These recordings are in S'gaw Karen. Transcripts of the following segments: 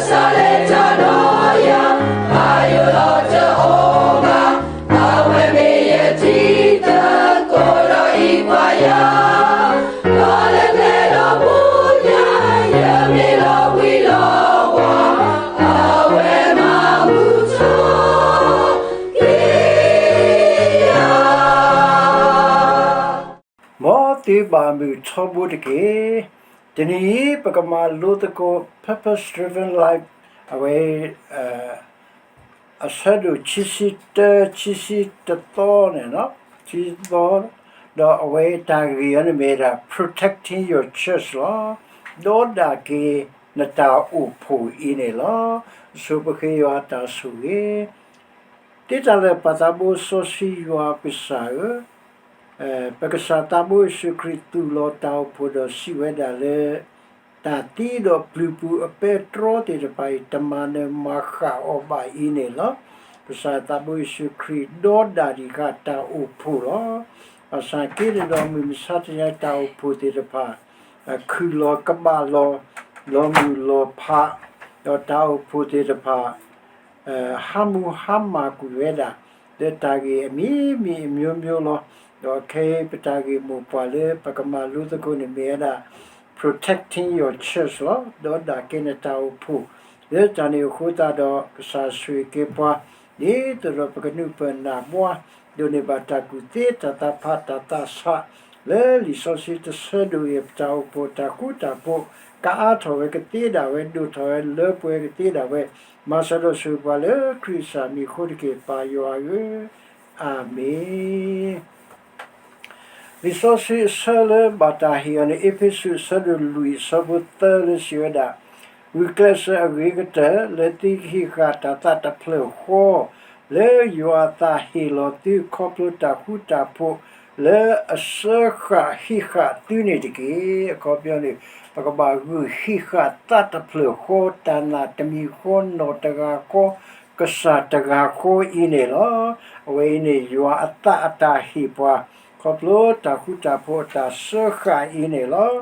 စးလဲၤတၢ်ဒီးယၤ, ဘၣ်ယိၣ်လီၤတအိၣ်ဘၣ်, အဝဲမ့ၢ်ယတံၤသကိးဒီးအံၤပှၤယၤ, ဒီးလၢကျဲဒီးပူၤညါ, ယမ့ၢ်လီၤဝံၤလီၤဝါ, အဝဲမၤမုာ်ထီၣ်က့ၤ မ်သုဘၣ်မုာ်ထီဘိတက့ၢ်. တနံၤအံၤ ပကမၤလိသကိး Purpose Driven Life အဝဲ အဆၢဒိၣ်ခံဆံတၢ ခံဆံတသီန့ၣ်, ခံသီ, ဒီးအဝဲတၢ်ဂ့ၢ်အံၤန့ၣ်မ့ၢ်ဒၣ် Protecting Your Church လီၤ. ဒီးဒၣ်က့ၤနတၢ်အိၣ်ဖှိၣ်အံၤန့ၣ်လီၤ. ဆိပဃ့ယွၤတၢ်ဆိၣ်ဂ့ၤ တ့တၢ်လၢာ်ပၢ်သးဘိစီဆှံယွၤကစၢ်ဧၢ, ပကစၢ်သးဘိယ့ၣ်ၡူးခရံာ်သူၣ်လီၤတၢ်အိၣ်ဖှိၣ်ဒီးစံးဝဲဒၣ်လၢ တၢ်သံဒီးပျုၤပူၤအပဲတြီသ့ၣ်တဖၣ်အံၤ တမၤနၢၤမၤဃၣ်အီၤဘၣ်အံၤန့ၣ်လီၤ. ကစၢ်သးဘိယ့ၣ်ၡူးခရံာ်ဒီးဒၣ်ဒံးဃာ်တၢ်အိၣ်ဖှိၣ်လီၤ. ဘၣ်ဆၣ်က့န့ၣ်ဒီး မုၢ်မဆါတနံၤတၢ်အိၣ်ဖှိၣ်သ့ၣ်တဖၣ် ခုၣ်လီၤကဘၣ်လီၤ လီၤမုၢ်လီၤဖး, ဒီးတၢ်အိၣ်ဖှိၣ်သ့ၣ်တဖၣ် ဟးမူဟါမၢ်ကွံာ်ဝဲဒၣ် လၢတၢ်ဂ့ၢ်အမံၤမံၤအမျိုးမျိုးလီၤ. ဒီးခဲအံၤပတၢ်ဂ့ၢ်မိၢ်ပှၢ်လၢပကမၤလိသကိးန့ၣ်မ့ၢ်ဝဲဒၣ် Protecting Your Church လီၤ. ဒီးဒၣ်က့ၤနတၢ်အိၣ်ဖှိၣ် လၢတၢ်န့ၣ်အဃိသတးဒီး ကစၢ်ဆိၣ်ဂ့ၤက့ၤပှၤ ဒ်သိးဒီးပကနုာ်ပၢၢ်နၢ်ဘှါ ဒိးန့ၢ်ဘၣ်တၢ်ကူၣ်သ့တၢ်သးဖးတၢ်သးဆး လၢလံာ်စီဆှံတဆၢဒိၣ်အံၤ ပတၢ်အိၣ်ဖှိၣ်တၢ်ဃူတၢ်ဖိး ကအါထီၣ်ဝဲကသ့ဒၣ်ဝဲ ဒိၣ်ထီၣ်ဝဲလၢပှဲၤကသ့ဒၣ်ဝဲ မၤစၢၤဒီးဆိၣ်ဂ့ၤပှၤလၢခရံာ်ကစၢ်မံၤအဃိတက့ၢ် ပၢ်ယွၤဧၢ, အၤမ့ၣ်. လံာ်စီဆှံအဆၢလၢဘၣ်တၢ်ဟ့ၣ်အီၤန့ၣ် အ့းဖ့းစူးအဆၢဒိၣ်လွံၢ်အဆၢဖိသၢလၢစံးဝဲဒၣ်, ဂုာ်ကျဲးစၢးအဂ့ၤကတၢၢ် လၢသုကဟံးဃာ်တၢ်သးတဖျၢၣ်ဃီ လၢယွၤအသးဟ့ၣ်လီၤသုခီဖျိတၢ်ဃူတၢ်ဖိး လၢအစၢဃာ်ဟံးဃာ်သုန့ၣ်တက့ၢ်. အခီပညီန့ၣ် ပကဘၣ်ဂုာ်ဟံးဃာ်သးတဖျၢၣ်ဃီ တၢ်နာ်တမံၤဃီ နီၢ်တဂၤဃီ ကစၢ်တဂၤဃီအံၤန့ၣ်လီၤ. အဝဲအံၤန့ၣ် ယွၤအသးအတၢ်ဟ့ၣ်ပှၤ ခီဖျိတၢ်ဃူတၢ်ဖိးအတၢ်စၢဃာ်အံၤန့ၣ်လီၤ.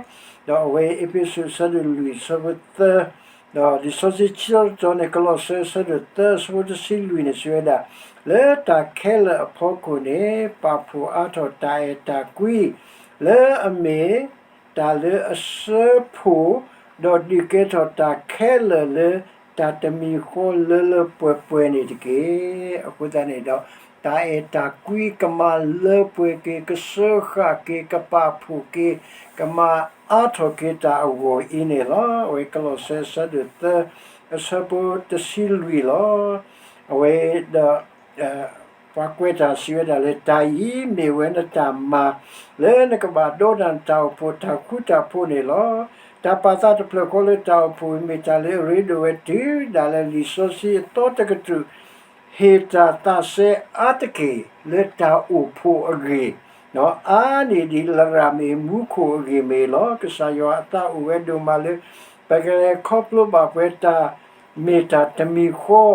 ဒီးအဝဲအ့းဖ့းစူးအဆၢဒိၣ်လွံၢ်အဆၢဖိသၢ ဒီးလံာ်စီဆှံဆၢကတီၢ်န့ၣ် ကလီးစဲအဆၢဒိၣ်သၢအဆၢဖိတဆံလွံၢ်န့ၣ် စံးဝဲဒၣ်, လၢတၢ်ခဲလၢာ်အဖီခိၣ်န့ၣ် ပာ်ဖှိၣ်အါထီၣ်တၢ်အဲၣ်တၢ်ကွံ လၢအမ့ၢ် တၢ်လၢအစၢဖှိၣ် ဒီးဒုးကဲထီၣ်တၢ်ခဲလၢာ်လၢတၢ်တမံၤဃီလၢလၢပှဲၤပှဲၤန့ၣ်တက့ၢ်. အဃိသတးန့ၣ်ဒီး တၢ်အဲၣ်တၢ်ကွံကမၤလၢပှဲၤက့ၤ ကစၢဃာ်က့ၤ ကပာ်ဖှိၣ်က့ၤ ကမၤအါထီၣ်က့ၤတၢ်အဂီၢ်အံၤန့ၣ်လီၤ. အဝဲကလီးစဲအဆၢဒိၣ်သၢ အဆၢဖိတဆံလွံၢ်လီၤ. အဝဲဒီး ပှၤကွဲးတၢ်စံးဝဲဒၣ်လၢ တၢ်အံၤမ့ၢ်ဝဲနတၢ်မၤ လၢနကဘၣ်ဒီးနတၢ်အိၣ်ဖှိၣ်တၢ်ဃူတၢ်ဖိးန့ၣ်လီၤ. တၢ်ပာ်သးတဖျၢၣ်ဃီလၢတၢ်အိၣ်ဖှိၣ်အံၤ မ့ၢ်တၢ်လၢအရ့ဒိၣ်ဝဲတုၤဒၣ်လဲာ်လံာ်စီဆှံအသီတကတြူၢ် ဟ့ၣ်တၢ်သးစဲအါတက့ၢ်လၢတၢ်အိၣ်ဖှိၣ်အဂ့ၢ် အါန့ၢ်ဒံးလရာ်မ့ၢ်မူခိၣ်အဂ့ၢ်မ့ၢ်လီၤ. ကစၢ်ယွၤအသးအိၣ်ဝဲဒိၣ်မးလၢ ပကလဲၤခီဖျိဘၣ်ပှဲၤတၢ်မ့ၢ်တၢ်တမံၤဃီ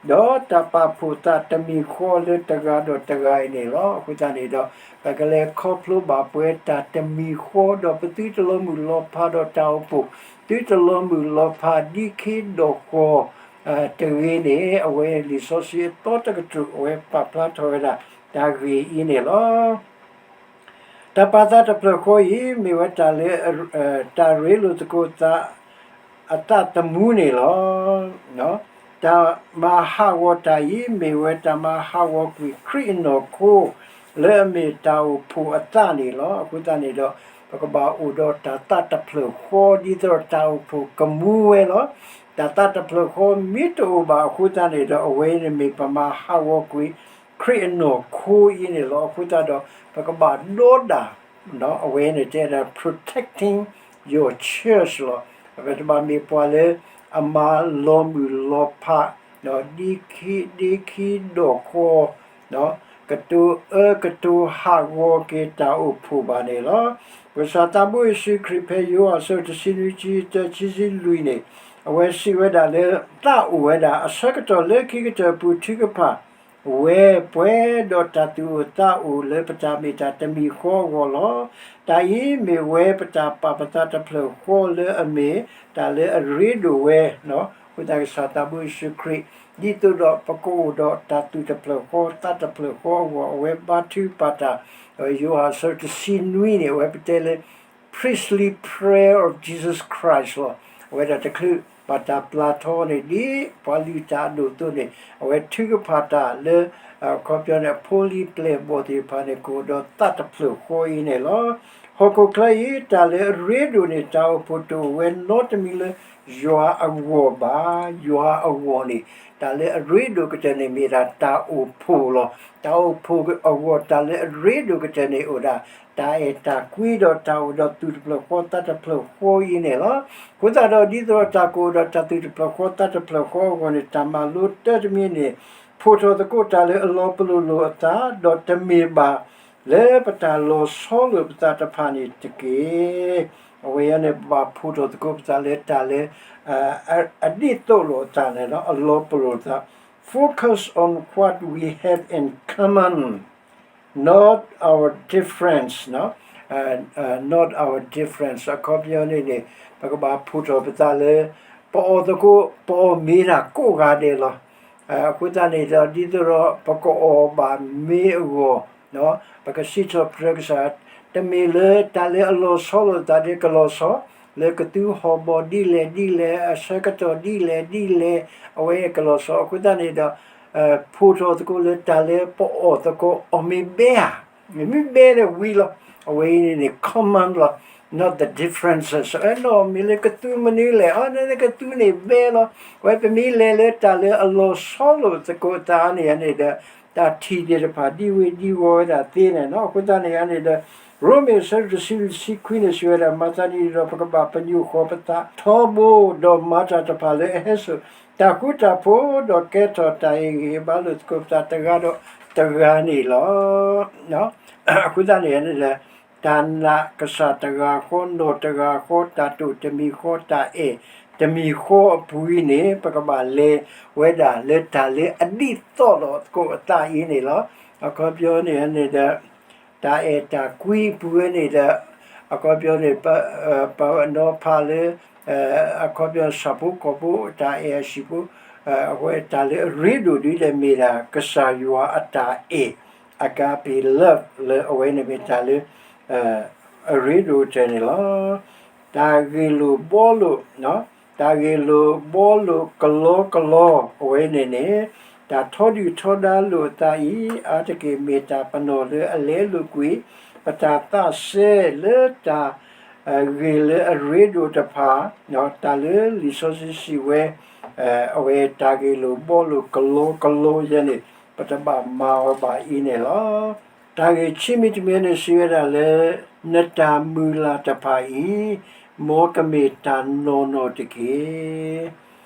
ဒီးတၢ်ပာ်ဖှိၣ်သးတမံၤဃီလၢတဂၤဒီးတဂၤအံၤန့ၣ်လီၤ. အဃိသတးန့ၣ်ဒီး ပကလဲၤခီဖျိဘၣ်ပှဲၤတၢ်တမံၤဃီဒီး ပသုတလီၤမုၢ်လီၤဖးဒီးတၢ်အိၣ်ဖှိၣ် သုတလီၤမုၢ်လီၤဖးဒံခံဒီးဃီ တဂ့ၤန့ၣ် အဝဲလံာ်စီဆှံအသီတကတြူၢ် အဝဲပာ်ဖျါထီၣ်ဝဲဒၣ် တၢ်ဂ့ၢ်အံၤန့ၣ်လီၤ. တၢ်ပာ်သးတဖျၢၣ်ဃီအံၤ မ့ၢ်ဝဲတၢ်လၢ တၢ်ရ့လိာ်သကိးသး အသးသမူန့ၣ်လီၤ. တၢ်မၤဟးဂီၤတၢ်အံၤ မ့ၢ်ဝဲတၢ်မၤဟးဂီၤကွံာ်ခရံာ်အနီၢ်ခိ လၢအမ့ၢ်တၢ်အိၣ်ဖှိၣ်အသးန့ၣ်လီၤ. အဃိသတးန့ၣ်ဒီး ပကဘၣ်အိၣ်ဒီးတၢ်သးတဖျၢၣ်ဃီ ဒ်သိးဒီးတၢ်အိၣ်ဖှိၣ်ကမူဝဲလီၤ. တၢ်သးတဖျၢၣ်ဃီမ့ၢ်တအိၣ်ဘၣ်အဃိသတးန့ၣ်ဒီး အဝဲန့ၣ်မ့ၢ်ပမၤဟးဂီၤကွံာ် ခရံာ်အနီၢ်ခိအံၤန့ၣ်လီၤ. အဃိသတးဒီး ပကဘၣ်ဒီးဒၣ် အဝဲန့ၣ်တဲဒၣ် protecting your church လီၤ. ပတဘၣ်မ့ၢ်ပှၤလၢအမၤလီၤမုၢ်လီၤဖး ဒ့ခံဒ့ခံဒီးဃီ ကတိၤအၢကတိၤဟးဂီၤက့ၤတၢ်အိၣ်ဖှိၣ်ဘၣ်န့ၣ်လီၤ. ပကစၢ်သးဘိယ့ၣ်ၡူးခရံာ်ဖဲယိၤဟၣ်အဆၢတဆံနွံ ခံဆံတၢ ခံဆံလွံၢ်န့ၣ် အဝဲစံးဝဲဒၣ်လၢ သးအိၣ်ဝဲဒၣ်အဆၢကတီၢ်လၢခံကတၢၢ်ပူၤထုကဖၣ် ဝဲပှဲၤဒီးတၢ်သူၣ်အိၣ်သးအိၣ်လၢပတၢ်မ့ၢ်တၢ်တမံၤဃီအဂီၢ်လီၤ. တၢ်အံၤမ့ၢ်ဝဲပတၢ်ပာ်ပသးတဖျၢၣ်ဃီလၢအမ့ၢ် တၢ်လၢအရ့ဒိၣ်ဝဲ ဃိသတးကစၢ်သးဘိယ့ၣ်ၡူးခရံာ် ဒ်သိးဒီးပကအိၣ်ဒီးတၢ်သူၣ်တဖျၢၣ်ဃီသးတဖျၢၣ်ဃီအဂီၢ် အဝဲဘါထုကဖၣ်တၢ်, ယိၤဟၣ်အဆၢတဆံနွံန့ၣ် အဝဲပတဲလၢ priestly prayer of Jesus Christ လီၤ. အဝဲဒၣ်တချုးဘၣ်တၢ်ပျၢ်ထီန့ၣ် ဒ်ပှၤလုၢ်တၢ်အဒိၣ်အသိးန့ၣ် အဝဲထုကဖၣ်တၢ်လၢ အခီပညီန့ၣ် အဖိလံၤပျဲၢ်ဘီၣ်သ့ၣ်တဖၣ်န့ၣ် ကအိၣ်ဒီးသးတဖျၢၣ်ဃီအံၤန့ၣ်လီၤ. ဟီၣ်ခိၣ်ချၢအံၤ တၢ်လၢအရ့ဒိၣ်န့ၣ် တၢ်အိၣ်ဖှိၣ်တအိၣ်ဝဲနီတမံၤလၢယွၤအဂီၢ်ဘၣ်. ယွၤအဂီၢ်န့ၣ် တၢ်လၢအရ့ဒိၣ်ကတၢၢ်န့ၣ်မ့ၢ်ဒၣ်တၢ်အိၣ်ဖှိၣ်လီၤ. တၢ်အိၣ်ဖှိၣ်အဂီၢ် တၢ်လၢအရ့ဒိၣ်ကတၢၢ်န့ၣ်အိၣ်ဒၣ် တၢ်အဲၣ်တၢ်ကွံဒီးတၢ်အိၣ်ဒီးသူၣ်တဖျၢၣ်ဃီသးတဖျၢၣ်ဃီအံၤန့ၣ်လီၤ. အဃိသတးဒီး ဒ်သိးဒီးတၢ်ကအိၣ်ဒီးတၢ်သူၣ်တဖျၢၣ်ဃီသးတဖျၢၣ်ဃီအဂီၢ်န့ၣ် တၢ်မၤလိတၢ်တမံၤန့ၣ် ဖှိၣ်ထီၣ်သကိးတၢ်လၢအလီၤပလိာ်လိာ်အသး ဒီးတမ့ၢ်ဘၣ်လၢပတၢ်လီၤဆီလိာ်ပသးတဖၣ်န့ၣ်တက့ၢ်. အဝဲအံၤန့ၣ် ပဘၣ်ဖှိၣ်ထီၣ်သကိးပသးလၢတၢ်လၢ အဒ်သိးလိာ်အသးန့ၣ်လီၤ, အလီၤပလိာ်လိာ်သး focus on what we have in common, not our difference, not our difference. အခီပညီန့ၣ်န့ၣ် ပကဘၣ်ဖှိၣ်ထီၣ်ပသးလၢ ပအီၣ်သကိး ပအီၣ်မ့ၤတၢ်ကိးဂၤဒဲးလီၤ. အဃိသတးန့ၣ်ဒီး ဒ်သိးဒီး ပကအီၣ်ဘၣ်မ့ၤအဂီၢ် ပကစံးထီၣ်ပတြၢၤကစၢ်, တမ့ၢ်လၢတၢ်လၢအလီၤဆီလိာ်သးဒ်ကလီၤဆီ လၢကသူဟီၣ်ဘီၣ်ဒ်လဲၣ်ဒ်လဲၣ် အဆၢကတီၢ်ဒ်လဲၣ်ဒ်လဲၣ် အဝဲကလီၤဆီ. အဃိသတးန့ၣ်ဒီး ဖှိၣ်ထီၣ်သကိးလၢတၢ်လၢပအီၣ်သကိး အီၣ်မ့ၤဘဲဧါ, မ့မ့ၢ်ဘဲဒီးဝံၤလီၤ. အဝဲအံၤန့ၣ်န့ၣ် common လီၤ, not the differences. အနီၢ်မ့ၢ်လၢကသူမနုၤလဲၣ်, အီၤန့ၣ်ကသူန့ၣ်ဘဲလီၤ. အဝဲပမ့ၢ်လဲၤလၢတၢ်လၢအလီၤဆီလိာ်သကိးအသးန့ၣ်န့ၣ်ဒီး တၢ်ထံၣ်သ့ၣ်တဖၣ်ဒံဝ့ၤဒံဝီၤဝဲဒၣ်သ့န့ၣ်လီၤ. အဃိသတးန့ၣ်န့ၣ်ဒီး ရိမ့ၤအဆၢဒိၣ်တဆံလွံၢ်တဆံခွံန့ၣ် စံးဝဲဒၣ် မၤသးဒ်န့ၣ်ဒီး ပကဘၣ်ပညိၣ်ဃီၤပသးထီဘိ ဒီးမၤတၢ်တဖၣ်လၢအဟဲစိာ်တၢ်ဃူတၢ်ဖိး ဒီးကဲထီၣ်တၢ်ဟ့ၣ်ဂံၢ်ဟ့ၣ်ဘါလိာ်သကိးပသးတဂၤဒီးတဂၤန့ၣ်လီၤ. အဃိသတးန့ၣ်န့ၣ်ဒီး တၢ်နာ်ကစၢ်တဂၤဃီ နီၢ်တဂၤဃီ တၢ်တိာ်တမံၤဃီ တၢ်အဲၣ်တမံၤဃီအပူၤအံၤန့ၣ် ပကဘၣ်လဲၤဝဲဒၣ်လၢတၢ်လၢအဒ်သိးလိာ်သကိးအသးအံၤန့ၣ်လီၤ. အခီပညီန့ၣ်န့ၣ်ဒီး တၢ်အဲၣ်တၢ်ကွံအပူၤဝဲန့ၣ်ဒီး အခီပညီန့ၣ် ပနီၤဖးလၢ အခီပညီဆၣ်ဖိကီၢ်ဖိ တၢ်အဲၣ်အဟံၣ်ဖိ အဝဲတၢ်လၢအရ့ဒိၣ်ဒ်လဲၣ်မ့ၢ်ဒၣ် ကစၢ်ယွၤအတၢ်အဲၣ် agape love လၢအဝဲန့ၣ်မ့ၢ်တၢ်လၢ အရ့ဒိၣ်ကတၢၢ်န့ၣ်လီၤ. တၢ်ဂ့ၢ်လိာ်ဘှီလိာ် တၢ်ဂ့ၢ်လိာ်ဘှီလိာ်ကလီကလီ အဝဲန့ၣ်န့ၣ် တၢ်ထီဒုၣ်ထီဒါလိာ်အသးအံၤ အါတက့ၢ်မ့ၢ်တၢ်ပနီၣ်လၢအလဲလိာ်ကွံာ် ပတၢ်သးစဲလၢတၢ် ဂ့ၢ်လၢအရ့ဒိၣ်တဖၣ် တၢ်လၢလံာ်စီဆှံစံးဝဲ အဝဲတၢ်ဂ့ၢ်လိာ်ဘှီလိာ်ကလီကလီယဲန့ၣ် ပတဘၣ်မၤအီၤဘၣ်အံၤန့ၣ်လီၤ. တၢ်ဂ့ၢ်ခံမံၤတမံၤန့ၣ်စံးဝဲဒၣ်လၢ နတၢ်မုၢ်လၢ်တဖၣ်အံၤ မ်ကမ့ၢ်တၢ်နီၢ်နီၢ်တက့ၢ်.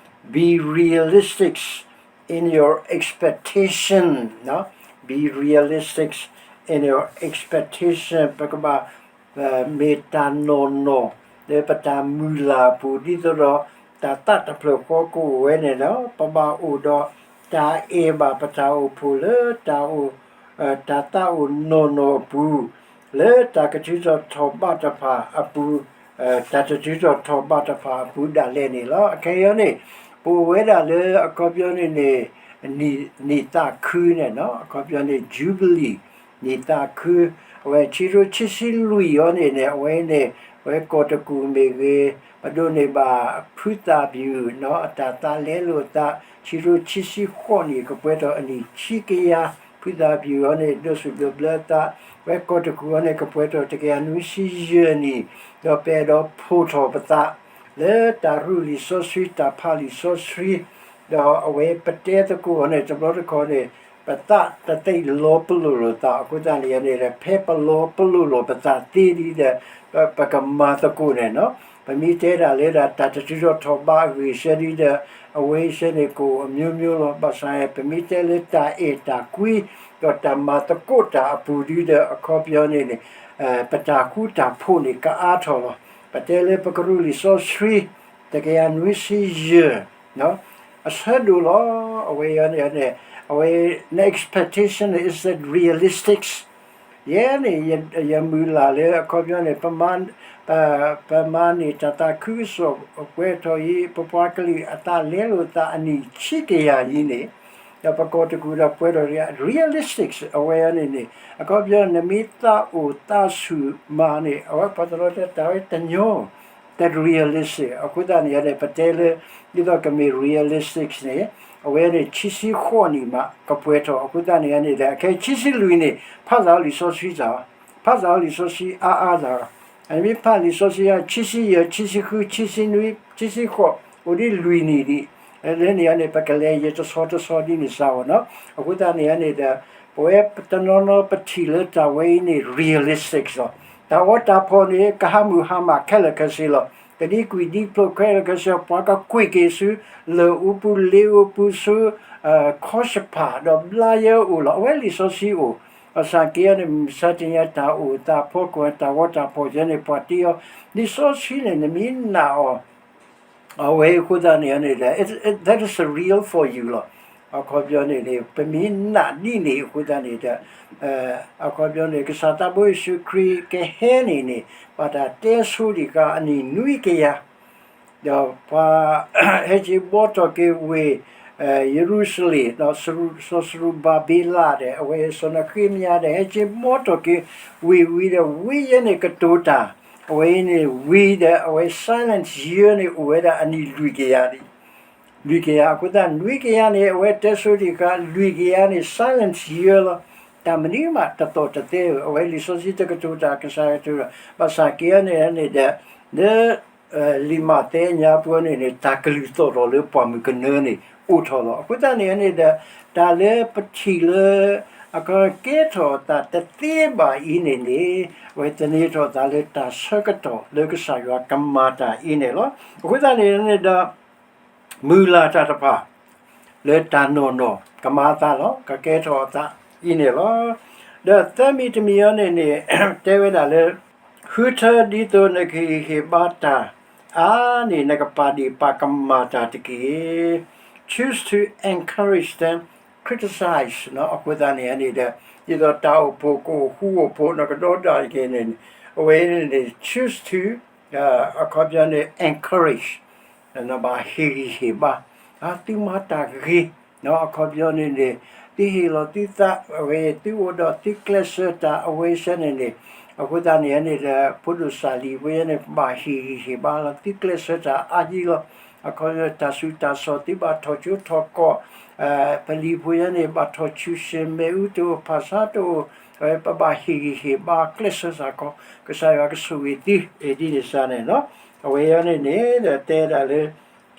Be realistic in your expectation, be realistic in your expectation. ပကဘၣ် မ့ၢ်တၢ်နီၢ်နီၢ် လၢပတၢ်မုၢ်လၢ်အပူၤ ဒ်သိးဒီး တၢ်သးတဖျၢၣ်ဃီကအိၣ်ဝဲန့ၣ်ဒီး ပဘၣ်အိၣ်ဒီး တၢ်အဲၣ်ဘၣ်ပတၢ်အိၣ်ဖှိၣ်လၢတၢ်အိၣ် တၢ်သးအိၣ်နီၢ်နီၢ်အပူၤ လၢတၢ်ကထုးထီၣ်ထီၣ်ဘးတဖၣ်အပူၤ တၢ်တထုးထီၣ်ထီၣ်ဘးတဖၣ်အပူၤဒၣ်လဲာ်န့ၣ်လီၤ. အခဲအံၤန့ၣ် ပအိၣ်ဝဲဒၣ်လၢအခီပညီန့ၣ်န့ၣ် နံၣ်သးခုန့ၣ် အခီပညီန့ၣ် Jubilee နံၣ်သးခု အဝဲဆံရိၣ်ဆံဆံလွံၢ်အံၤန့ၣ်န့ၣ် အဝဲန့ၣ် အဝဲကီၢ်တကူၣ်မ့ၢ်ဂ့ၤ ပဒိးန့ၢ်ဘၣ်ဖုသးပျုၢ် အတၢ်သးလဲလိာ်အသး ဆံရိၣ်ဆံဆံဃိးနံၣ် ကပှဲၤထီၣ်အနံၣ်ခံကယၤ ဖုသးပျုၢ်အံၤန့ၣ် ဒိးဆူၣ်ဒိးဘျၢအသး အဝဲကီၢ်တကူၣ်အံၤန့ၣ် ကပှဲၤထီၣ်တကယၤနွံဆံယဲၢ်နံၣ် ဒီးပအဲၣ်ဒိးဖှိၣ်ထီၣ်ပသး လၢတၢ်ရူၢ်လံာ်စီဆှံ တၢ်ဖးလံာ်စီဆှံ ဒီးအဝဲပတဲသကိးအံၤန့ၣ် တဘျီတခီၣ်န့ၣ် ပသးတသ့လီၤပလိာ်လိာ်သး အဃိသတးန့ၣ်န့ၣ် ဖဲပလီၤပလိာ်လိာ်ပသးသ့ဒ်ဒီး ပကမၤသကိးန့ၣ်လီၤ. ပမ့ၢ်တဲဒၣ်လၢဒၣ်တၢ်တထုးထီၣ်ထီၣ်ဘးအဂ့ၢ်စဲဒ်ဒီး အဝဲအံၤစဲန့ၣ် ကအိၣ်အမျိုးမျိုးလီၤ. ဘၣ်ဆၣ် ပမ့ၢ်တဲလၢတၢ်အဲၣ်တၢ်ကွံ ဒီးတၢ်မၤသကိးတၢ်အပူၤဒ်ဒီး အခီပညီန့ၣ်န့ၣ် ပတၢ်ဃူတၢ်ဖိးန့ၣ် ကအါထီၣ်လီၤ. ပတဲလၢပကရူၢ်လံာ်စီဆှံ တကယၤနွံဆံယဲၢ် အဆၢဒိၣ်လီၤ. အဝဲအံၤန့ၣ် အဝဲ န expectation is that realistic? ယဲန့ၣ် ယမုၢ်လၢ်လၢအခီပညီန့ၣ် ပမၤန့ၢ်တၢ်သးခုကစီၣ်ပှဲၤထီၣ်အံၤ ပပှၤကလုာ်အသးလဲလိာ်သးအနံၣ်ဆံကယၤအံၤန့ၣ် ဒီးပကိးတကူၣ်ဒီးပှဲၤထီၣ် realistic အဝဲန့ၣ်န့ၣ် အခီပညီ နမ့ၢ်သးအိၣ်သးဆူၣ်မးန့ၣ် အဝဲပှၤတနီၤတဲတၢ်ဝဲတညီ တ realistic အဃိသတးန့ၣ်န့ၣ် ပတဲလၢ ဒ်သိးကမ့ၢ် realistic န့ၣ် အဝဲန့ၣ် ခံဆံဃိးနံၣ်မး ကပှဲၤထီၣ် အဃိသတးန့ၣ်န့ၣ်ဒီး ခဲခံဆံလွံၢ်န့ၣ် ဖးသးလီၤလံာ်စီဆှံတၢ်, ဖးသးလီၤလံာ်စီဆှံအါအါတၢ်, အမ့ၢ်ဖးလံာ်စီဆှံအါ ခံဆံယဲၢ် ခံဆံဃု ခံဆံနွံ ခံဆံဃိး အိၣ်ဒ်လွံၢ်နံၣ်ဒံး, လၢန့ၣ်န့ၣ် ပကလဲၤယဲၢ်တဆီတဆီဒ်န့ၣ်စ့ၢ်ကီးနီၤ, အဃိသတးန့ၣ်န့ၣ်ဒီး ပဝဲတနီၤနီၤပထံၣ်လၢတၢ်ဝဲအံၤန့ၣ် realistic လီၤ. တၢ်ဂီၤတၢ်ဖီၣ်န့ၣ် ကဟးမုၢ်ဟါမးခဲလၢာ်ခဲဆ့လီၤ. ကဒံကွံာ်ဒံဖျိးခဲလၢာ်ခဲဆ့ ပှၤကကွံာ်က့ၤဆူ လၢၢ်အူပူၤ လ့အူပူၤဆူ ခီၡဖး ဒီးဘျါယဲအိၣ်လီၤ. အဝဲလံာ်စီဆှံအိၣ်, ဘၣ်ဆၣ်က့န့ၣ် မုၢ်မဆါတနံၤအံၤ တၢ်အိၣ်သးဖီခိၣ် တၢ်ဂီၤတၢ်ဖီၣ်ယဲန့ၣ် ပှၤတ့အီၤ, လံာ်စီဆှံန့ၣ် နမ့ၢ်နာ်အီၤ အဝဲအဃိသတးန့ၣ်န့ၣ်ဒီး that is a real for you လီၤ. အခီပညီန့ၣ်န့ၣ် ပမ့ၢ်နာ်ဒ်န့ၣ်အဃိသတးန့ၣ်ဒီး အခီပညီန့ၣ် ကစၢ်သးဘိယ့ၣ်ၡူးခရံာ်ကဟဲန့ၣ်န့ၣ် ဘၣ်တၢ်တဲဆိဒံးဃာ်အနံၣ်နွံကယၤ ဒီးပှၤဟဲက့ၤဘှီထီၣ်က့ၤဝ့ၢ် ယရူၤၡလ့ၣ် ဒီးစီၤစရူၤဘၤဘ့လးဒီး အဝဲစီၤနဃ့မယၤဒီး ဟဲက့ၤဘှီထီၣ်က့ၤဝ့ၢ်ဝံၤဒီး ဝံၤယဲန့ၣ်ကတိၤတၢ် အဝဲအံၤန့ၣ်ဝံၤဒီး အဝဲ silence year န့ၣ် အိၣ်ဝဲဒၣ်အနံၣ်လွံၢ်ကယၤ, လွံၢ်ကယၤ အဃိသတး နွံကယၤန့ၣ် အဝဲတဲဆိဒံးဃာ် လွံၢ်ကယၤန့ၣ် silence year လီၤ. တၢ်မနုၤမးတသီၣ်တသဲဧိၤ အဝဲလံာ်စီဆှံတကတိၤတၢ် ကစၢ်ကတိၤတၢ် ဘၣ်ဆၣ်က့န့ၣ်န့ၣ်ဒီး လၢ လံာ်မးသဲညါပူၤန့ၣ်န့ၣ် တၢ်ကလုၢ်သီၣ်ထီၣ်လၢပှၢ်မုၢ်ကနၢန့ၣ် အိၣ်ထီၣ်လီၤ. အဃိသတးန့ၣ်န့ၣ်ဒီး တၢ်လၢပထံၣ်လၢ အကကဲထီၣ်အသးတသ့ဘၣ်အံၤန့ၣ်န့ၣ် အဝဲသန့ၤထီၣ်သးလၢတၢ်ဆၢကတီၢ်လၢကစၢ်ယွၤကမၤတၢ်အံၤန့ၣ်လီၤ. အဃိသတးန့ၣ်န့ၣ်ဒီး မုၢ်လၢ်တၢ်တဖၣ် လၢတၢ်နီၢ်နီၢ် ကမၤအသးလီၤ, ကကဲထီၣ်အသးအံၤန့ၣ်လီၤ. ဒီးသၢမံၤတမံၤအံၤန့ၣ်န့ၣ် တဲဝဲဒၣ်လၢ ဃုထၢဒ်သိးနကဟ့ၣ်ဂံၢ်ဟ့ၣ်ဘါတၢ်အါန့ၣ် နကပာ်ဒ့ၣ်ပာ်ကမၣ်တၢ်တက့ၢ်. Choose to encourage them, criticize အဃိသတးန့ၣ်န့ၣ်ဒီး ဒ်သိးတၢ်အိၣ်ဖှိၣ်ကအိၣ်ဃူအိၣ်ဖိး နကဒီဒၣ်တက့ၢ်န့ၣ် အဝဲန့ၣ်န့ၣ် choose to အခီပညီန့ၣ် encourage နဘၣ်ဟ့ၣ်ဂံၢ်ဟ့ၣ်ဘါ, သုမၤတၢ်ဂ့ၤ, အခီပညီန့ၣ်န့ၣ် သုဟ့ၣ်လီၤသုသး အဝဲ သုအိၣ်ဒီးသုကျဲးစၢးတၢ်အဝဲစဲန့ၣ်န့ၣ် အဃိသတးန့ၣ်န့ၣ်ဒီး ဖိဒိၣ်စၢ်လံၤဖိယဲန့ၣ် ပဘၣ်ဟ့ၣ်ဂံၢ်ဟ့ၣ်ဘါလီၤ သုကျဲးစၢးတၢ်အါယံၤလီၤ. အခီပညီတၢ်ဆူးတၢ်ဆါ သုဘၣ်ထီၣ်ကၠိထီၣ်ကီၢ် ပလံၤဖိယဲန့ၣ် ဘၣ်ထီၣ်ဆူၣ်ဆ့ၣ် မ့ၣ်အူတအိၣ် ဖၣ်ဆါတအိၣ် အဝဲပဘၣ်ဟ့ၣ်ဂံၢ်ဟ့ၣ်ဘါ ကျဲးစၢးစ့ၢ်ကီး ကစၢ်ယွၤကဆိၣ်ဂ့ၤသု ဒ်န့ၣ်စ့ၢ်န့ၣ်လီၤ. အဝဲအံၤန့ၣ်န့ၣ်ဒီးတဲဒၣ်လၢ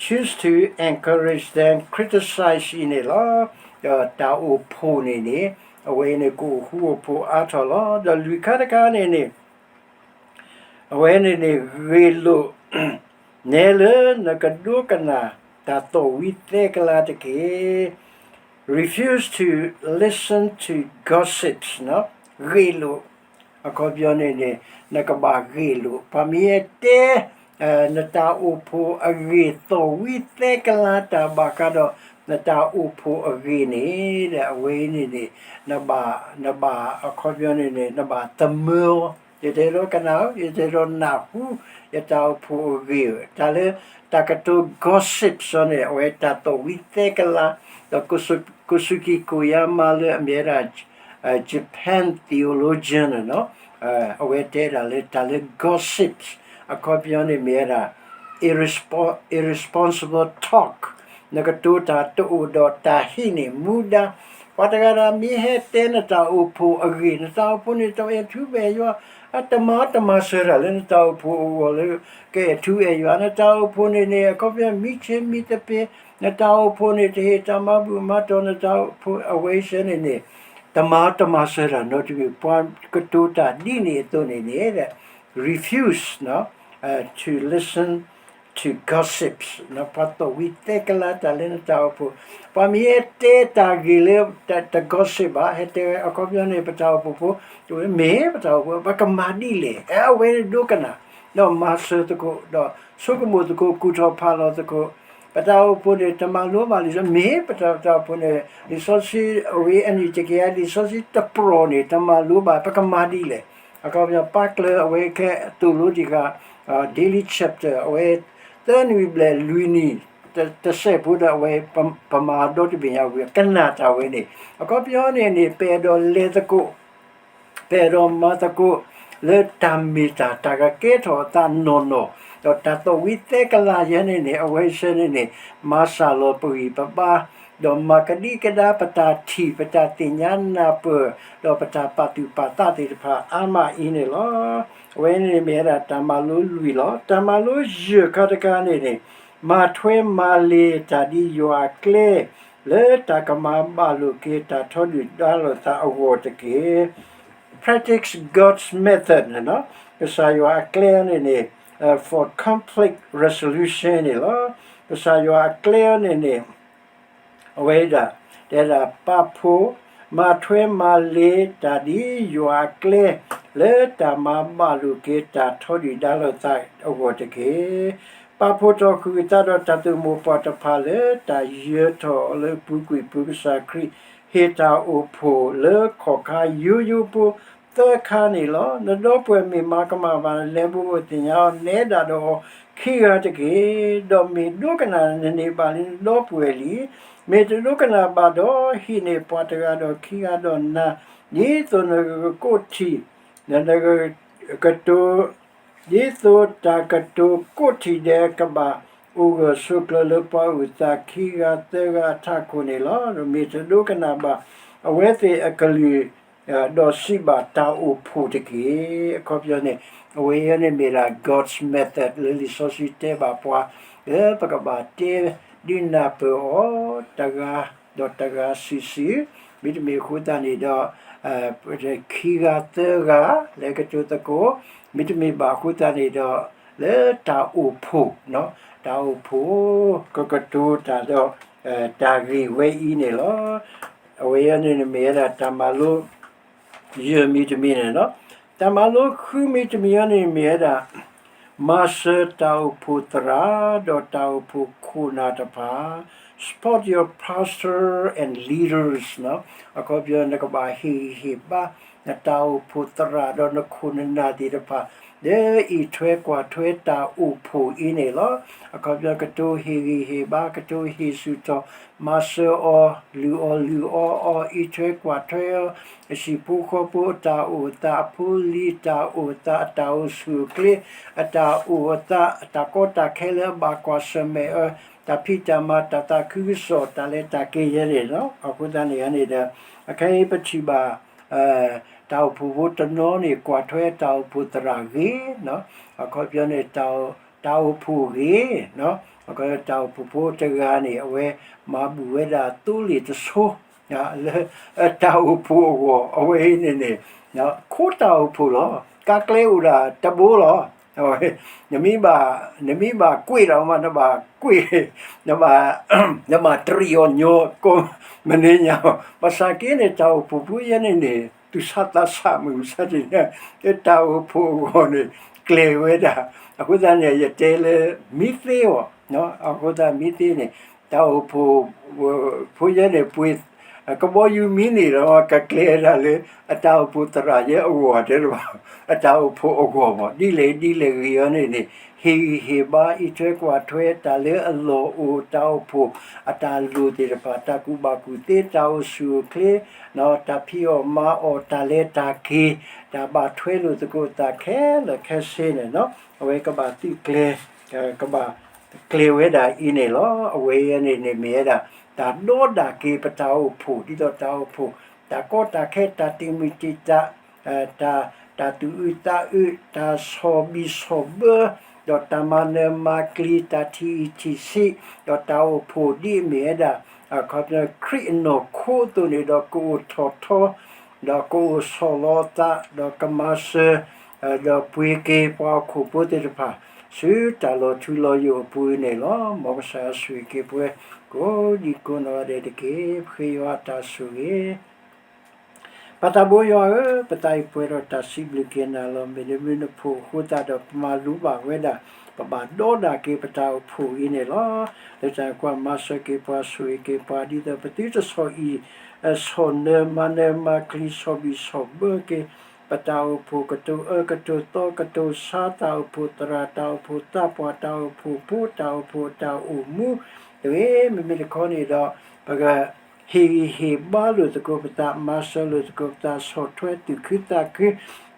choose to encourage them, criticize အံၤန့ၣ်လီၤ. ဒီးတၢ်အိၣ်ဖှိၣ်န့ၣ်န့ၣ် အဝဲအံၤန့ၣ် ကအိၣ်ဃူအိၣ်ဖိးအါထီၣ်လီၤ. ဒီးလွံၢ်ခါတခါန့ၣ်န့ၣ် အဝဲန့ၣ်န့ၣ် ဂ့ၢ်လိာ် နဲလၢနကဒိကနၣ်တၢ်သီၣ်ဝံသဲကလၤတက့ၢ်. Refuse to listen to gossips ဂ့ၢ်လိာ် အခီပညီန့ၣ်န့ၣ် နကဘၣ်ဂ့ၢ်လိာ် ပှၤမ့ၢ်ဟဲတဲ နတၢ်အိၣ်ဖှိၣ်အဂ့ၢ်သီၣ်ဝံသဲကလၤတၢ်ဘၣ်ဃးဒီး နတၢ်အိၣ်ဖှိၣ်အဂ့ၢ်န့ၣ် ဒီးအဝဲအံၤန့ၣ်န့ၣ် နဘၣ် နဘၣ်အခီပညီန့ၣ်န့ၣ် နဘၣ်သမၢအီၤ ယတအဲၣ်ဒိးကနၣ်ဧၢ ယတအဲၣ်ဒိးနၢ်ဟူ ယတၢ်အိၣ်ဖှိၣ်အဂ့ၢ်ဧၢ တၢ်လၢ တၢ်ကတိၤ gossip စ့ၢ်န့ၣ် အဝဲတၢ်သီၣ်ဝံသဲကလၤ ဒီး ကိးဆူၣ်ကံၢ်ကိးယါမါလၢအမ့ၢ်ဝဲဒၣ် Japan theologian န့ၣ် အဝဲတဲဒၣ်လၢတၢ်လၢ gossip အခီပညီန့ၣ်မ့ၢ်ဝဲဒၣ် irresponsible talk နကတိၤတၢ်တအိၣ်ဒီးတၢ်ဟံးန့ၢ်မူဒါ ပှၤတဂၤတဂၤမ့ၢ်ဟဲတဲနတၢ်အိၣ်ဖှိၣ်အဂ့ၢ် နတၢ်အိၣ်ဖှိၣ်န့ၣ်တအဲၣ်ထူအဲၣ်ယွၤ အတမၤတမၤစၢၤတၢ်လၢနတၢ်အိၣ်ဖှိၣ်အဂီၢ်လၢ ကအဲၣ်ထူအဲၣ်ယွၤ နတၢ်အိၣ်ဖှိၣ်န့ၣ်န့ၣ် အခီပညီမံဆ့မံသပ့ၤ နတၢ်အိၣ်ဖှိၣ်န့ၣ် တဟ့ၣ်တၢ်မၤဘူၣ်မၤတီၢ် နတၢ်အိၣ်ဖှိၣ်အဝဲစ့ၢ်န့ၣ်န့ၣ် တမၤတမၤစၢၤတၢ်နီတမံၤ ပှၤကတိၤတၢ်ဒ်န့ၣ်အသိးန့ၣ်န့ၣ် refuse to listen to gossips ပှၤသီၣ်ဝံသဲကလၤတၢ်လၢနတၢ်အိၣ်ဖှိၣ် ပှၤမ့ၢ်ဟဲတဲတၢ်ဂ့ၢ်လၢတ gossip ဘၣ် ဟဲတဲဝဲအခီပညီန့ၣ် ပတၢ်အိၣ်ဖှိၣ်ဖိ မ့ၢ်ပတၢ်အိၣ်ဖှိၣ် ပကမၤဒ်လဲၣ် အဝဲဒိကနၣ် ဒီးမၤစၢၤသကိး ဒီးဆိကမိၣ်သကိး ကူၣ်ထီၣ်ဖးလီၤသကိး ပတၢ်အိၣ်ဖှိၣ်န့ၣ် တမၤလိဘၣ်လံာ်စီဆှံ, မ့ၢ်ပတၢ်အိၣ်ဖှိၣ်န့ၣ် လံာ်စီဆှံ အဝဲအံၤန့ၣ် တကယၤ လံာ်စီဆှံတပြီၤန့ၣ် တမၤလိဘၣ်, ပကမၤဒ်လဲၣ်. အခီပညီ ပာ်ကျၢၤအဝဲခဲအသိၣ်လိတံၢ်ဃာ် Daily Chapter အဝဲ သၢနံၣ်ဘျဲၣ်လွံၢ်နံၣ် တစဲးဖိဒီးအဝဲ ပမၤဒီတဘ့ၣ်ညါဝံၤ ကနၣ်တၢ်ဝဲန့ၣ် အခီပညီန့ၣ်န့ၣ် ပအဲၣ်ဒိးလဲၤသကိး ပအဲၣ်ဒိးမၤသကိး လၢတၢ်မ့ၢ်တၢ် တၢ်ကကဲထီၣ်အသးနီၢ်နီၢ်, ဒီးတၢ်သီၣ်ဝံသဲကလၤယဲန့ၣ်န့ၣ် အဝဲဆဲန့ၣ်န့ၣ် မၤစှၤလီၤပဂံၢ်ပဘါ, ဒီးမၤကဒံကဒါပတၢ်ထံၣ် ပတၢ်သ့ၣ်ညါနၢ်ပၢၢ် ဒီးပတၢ်ပာ်သူၣ်ပာ်သးသ့ၣ်တဖၣ်အါမးအံၤန့ၣ်လီၤ. အဝဲန့ၣ်မ့ၢ်ဝဲဒၣ်တၢ်မၤလိလွံၢ်လီၤ. တၢ်မၤလိယဲၢ်ခါတခါန့ၣ်န့ၣ် မၤထွဲမၤလ့ၤတၢ်ဒ်ယွၤအကျဲ လၢတၢ်ကမၤဘၣ်လိာ်က့ၤတၢ်ထီဒုၣ်ဒါလိာ်သးအဂီၢ်တက့ၢ်. Practice God's method န့ၣ်လီၤ. ကစၢ်ယွၤအကျဲန့ၣ်န့ၣ် for conflict resolution န့ၣ်လီၤ. ကစၢ်ယွၤအကျဲန့ၣ်န့ၣ် အဝဲဒၣ် တဲဒၣ်ပာ်ဖှိၣ် မၤထွဲမၤလ့ၤတၢ်ဒ်ယွၤအကျဲ လၢတၢ်မၤဘၣ်လိာ်က့ၤတၢ်ထီဒုၣ်ဒါလိာ်သးအဂီၢ်တက့ၢ်. ပာ်ဖှိၣ်ထီၣ်ဃုာ်အသးဒီးတၢ်သုးမုၢ်ပှၢ်တဖၣ်လၢတၢ်ယၢၤထီၣ်လၢပူၤကွံာ်ပူၤ ကစၢ်ခရံာ် ဟ့ၣ်တၢ်အိၣ်ဖှိၣ်လၢခီၣ်ခါယိယိဖိသၢခါန့ၣ်လီၤ. နဒီပုၢ်ဝဲၢ်မ့ၢ်မၤကမၣ်ဘၣ် နလဲၤဘူးအိၣ်သ့ၣ်ညါအီၤ နဲဒၣ်ဒီးအီၤခံဂၤတက့ၢ်. ဒီးမ့ၢ်ဒိကနၣ်နန့ၢ်ဘၣ်လံနဒီပုၢ်ဝဲၢ်လံ. မ့ၢ်တဒိကနၣ်ဘၣ်ဒီး ဟံးန့ၢ်ပှၤတဂၤဒီးခံဂၤဒီးနၤ, ဒ်သိးနကကိးထံၣ် နကကတိၤ ဒ်သိးတၢ်ကတိၤကိးထံၣ်ဒဲးကဘၣ်အိၣ်ဂၢၢ်ဆိးကျၢၤလၢပှၤအုၣ်သးခံဂၤသၢဂၤအထးခိၣ်န့ၣ်လီၤ. မ့ၢ်တဒိကနၣ်ဘၣ် အဝဲသ့ၣ်အကလုၢ် ဒီးစံးဘၣ်တၢ်အိၣ်ဖှိၣ်တက့ၢ်. အခီပညီန့ၣ် အဝဲအံၤန့ၣ်မ့ၢ်ဒၣ် God's method လၢလံာ်စီဆှံတဲဘၣ်ပှၤ လၢပကဘၣ်တဲဒုးနၢ်ပၢၢ်အီၤ တဂၤဒီးတဂၤစုာ်စုာ်, မ့တမ့ၢ်အဃိသတးန့ၣ်ဒီး ခံဂၤသၢဂၤ လၢကတိၤသကိး, မ့တမ့ၢ်ဘၣ်အဃိသတးန့ၣ်ဒီး လၢတၢ်အိၣ်ဖှိၣ်, တၢ်အိၣ်ဖှိၣ် ကကတိၤတၢ်ဒီး တၢ်ဂ့ၢ်ဝဲအံၤန့ၣ်လီၤ. အဝဲအံၤန့ၣ်မ့ၢ်ဝဲဒၣ်တၢ်မၤလိ ယဲၢ်မံၤတမံၤန့ၣ်လီၤ. တၢ်မၤလိဃုမံၤတမံၤအံၤန့ၣ်မ့ၢ်ဝဲဒၣ် မၤစၢၤတၢ်အိၣ်ဖှိၣ်သရၣ် ဒီးတၢ်အိၣ်ဖှိၣ်ခိၣ်နၢ်တဖၣ်, support your pastor and leaders အခီပညီ နကဘၣ်ဟ့ၣ်ဂံၢ်ဟ့ၣ်ဘါ နတၢ်အိၣ်ဖှိၣ်သရၣ်ဒီးနခိၣ်နနၢ်သ့ၣ်တဖၣ် လၢအံးထွဲကွၢ်ထွဲတၢ်အိၣ်ဖှိၣ်အံၤန့ၣ်လီၤ. အခီပညီ ကတိၤဟ့ၣ်ဂံၢ်ဟ့ၣ်ဘါ ကတိၤဟ့ၣ်ဆူၣ်ထီၣ် မၤစၢၤအီၤ လုၢ်အီၣ်လုၢ်အီအီၤ အံးထွဲကွၢ်ထွဲအီၤ, အဟံၣ်ဖိဃီဖိအတၢ်အိၣ်အသး အဖိအလံၤအတၢ်အိၣ်အသး အတၢ်အိၣ်ဆူၣ်အိၣ်ချ့ အတၢ်အိၣ်အသး အတၢ်ကီတၢ်ခဲလၢအဘၣ်ကွၢ်ဆၢၣ်မဲာ်အီၤ တၢ်ဖံးတၢ်မၤ တၢ်သးခုကစီၣ် တၢ်လဲၤတၢ်က့ၤယဲန့ၣ်လီၤ. အဃိသတးန့ၣ်န့ၣ်ဒီး အခဲအံၤပထံၣ်ဘၣ် တၢ်အိၣ်ဖှိၣ်ဖိတနီၤန့ၣ် ကွၢ်ထွဲတၢ်အိၣ်ဖှိၣ်သရၣ်ဂ့ၤ, အခီပညီန့ၣ် တၢ်အိၣ်ဖှိၣ်ဂ့ၤ, တၢ်အိၣ်ဖှိၣ်ဖိတဂၤန့ၣ် အဝဲမၤဘူၣ်ဝဲဒၣ်သိလ့ၣ်တဆိ လၢ တၢ်အိၣ်ဖှိၣ်အဂီၢ် အဝဲအံၤန့ၣ်န့ၣ် ခိတၢ်အိၣ်ဖှိၣ်လီၤ. ကါကျဲအိၣ်ဒၣ်တဘိလီၤ. နမ့ၢ်ဘၣ် နမ့ၢ်ဘၣ်ကွံာ်ဒီးမး နဘၣ်ကွံာ် နဘၣ်တရံးအီၤညီကိးမုၢ်နံၤညါ, ဘၣ်ဆၣ်က့န့ၣ် တၢ်အိၣ်ဖှိၣ်ဖိယဲန့ၣ်န့ၣ် သူၣ်ဆးသးဆးမုၢ်မဆါတနံၤ တၢ်အိၣ်ဖှိၣ်အဂီၢ်န့ၣ် ကျဲၤဝဲဒၣ်. အဃိသတးန့ၣ် ယတဲလၢမံသ့အီၤ, အဃိသတးမံသ့န့ၣ် တၢ်အိၣ်ဖှိၣ်ဖိယဲန့ၣ် ပှ့ၤ ကဘီယူၤမံန့ၣ်ဒီး ကကျဲၤဒၣ်လၢ အတၢ်အိၣ်ဖှိၣ်သရၣ်ယဲအဂီၢ်တဲတဘၣ်, အတၢ်အိၣ်ဖှိၣ်အဂီၢ်မး ဒ်လဲၣ်ဒ်လဲၣ်ဂ့ၤအီၤန့ၣ်န့ၣ် ဟ့ၣ်ဂံၢ်ဟ့ၣ်ဘါ အံးထွဲကွၢ်ထွဲ တၢ်လၢအလီၢ်အိၣ် တၢ်အိၣ်ဖှိၣ် အတၢ်လိၣ်သ့ၣ်တဖၣ် တၢ်ကူၣ်ဘၣ်ကူၣ်သ့ တၢ်အိၣ်ဆူၣ်အိၣ်ချ့ တၢ်ဖံးအီၣ်မၤအီၣ် တၢ်လဲၤတၢ်က့ၤ တၢ်ဘၣ်ထွဲလိာ်သကိးသးခဲလၢာ်ခဲဆ့န့ၣ် အဝဲကဘၣ်သုးကျဲၤ ကဘၣ်ကျဲၤဝဲဒၣ်အံၤန့ၣ်လီၤ. အဝဲအံၤန့ၣ်န့ၣ်မ့ၢ်ဝဲဒၣ် တၢ်ဒီဒၣ်က့ၤပတၢ်အိၣ်ဖှိၣ် ဒ်သိးတၢ်အိၣ်ဖှိၣ် တၢ်ကီတၢ်ခဲ တၢ်တံာ်မုၢ်တံာ်တာ် တၢ် တၢ်သူၣ်အုးသးအုး တၢ်ဆီၣ်ဘံၣ်ဆီၣ်ဘၢ ဒီးတၢ်မၤနၢၤမၤကျံၤ တၢ်ထံၣ်အံၣ်ထံၣ်ဆံး ဒီးတၢ်အိၣ်ဖှိၣ်ဒ်အမ့ၢ်ဝဲဒၣ် အခီပညီ ခရံာ်အနီၢ်ခိအသိးန့ၣ်ဒီး ကအိၣ်ထီၣ်ထီ ဒီးကအိၣ်ဆီၣ်လီၤအသး ဒီးကမၤစၢၤ ဒီးပှ့ၤက့ၤပှၤဟီၣ်ခိၣ်ဖိသ့ၣ်တဖၣ် ဆူတၢ်လီၤထူလီၤယိာ်အပူၤန့ၣ်လီၤ. မ်ကစၢ်ယွၤဆိၣ်ဂ့ၤက့ၤပဝဲ ကိးဒံကိးနီၢ်ဂၤဒဲးတက့ၢ်. ပဃ့ယွၤအတၢ်ဆိၣ်ဂ့ၤ ပၢ်သးဘိယွၤဧၢ, ပသးအံၤပှဲၤဒီးတၢ်စံးဘျုးက့ၤနၤလီၤ. မ့ၢ်နမုၢ်နဖှိၣ်အဃိသတးဒီး ပမၤလိဘၣ်ဝဲဒၣ် ပဘၣ်ဒီဒၣ်က့ၤပတၢ်အိၣ်ဖှိၣ်အံၤန့ၣ်လီၤ. လၢတၢ်ကွၢ်မၤစၢၤက့ၤပှၤဆိၣ်ဂ့ၤက့ၤပှၤ ဒ်သိးပသုတဆီၣ်အံၣ် ဆီၣ်နၢၤမၤနၢၤမၤချံ ဆီၣ်ဘံၣ်ဆီၣ်ဘၢက့ၤ ပတၢ်အိၣ်ဖှိၣ်ကတိၤအၢကတိၤသီ ကတိၤဆါ တၢ်အိၣ်ဖှိၣ်သရၣ် တၢ်အိၣ်ဖှိၣ်သးပှၢ် တၢ်အိၣ်ဖှိၣ်ဖိ တၢ်အိၣ်ဖှိၣ်တၢ်အိၣ်မူ တဂ့ၤ မ့မ့ၢ်တခီန့ၣ်ဒီး ပက ဟ့ၣ်ဂံၢ်ဟ့ၣ်ဘါလိာ်သကိးပသး မၤစၢၤလိာ်သကိးပသး ဆီၣ်ထွဲသူၣ်ခုသးခု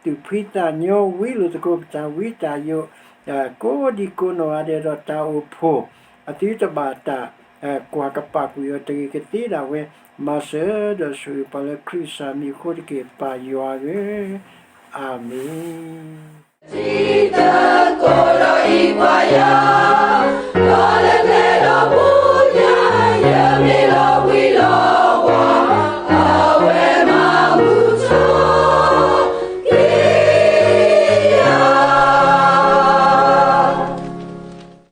သူၣ်ဖှံသးညီ ဝံလိာ်သကိးပတၢ်ဝံတၢ်ယိး ကိးဒံကိးနီၢ်ဂၤဒဲးဒီးတၢ်အိၣ်ဖှိၣ် အသုတဘၣ်တၢ် ကွၢ်ကပာ်ကွံာ်အီၤတဂ့ၤကသ့ဒၣ်ဝဲ မၤစၢၤဒီးဆိၣ်ဂ့ၤပှၤလၢခရံာ်စၢ်မံၤအဃိတက့ၢ် ပၢ်ယွၤဧၢ, အၤမ့ၣ်. တံၤသကိးဒီးအံၤပှၤယၤ, ဒီးလၢကျဲဒီးပူၤညါ, ယမ့ၢ်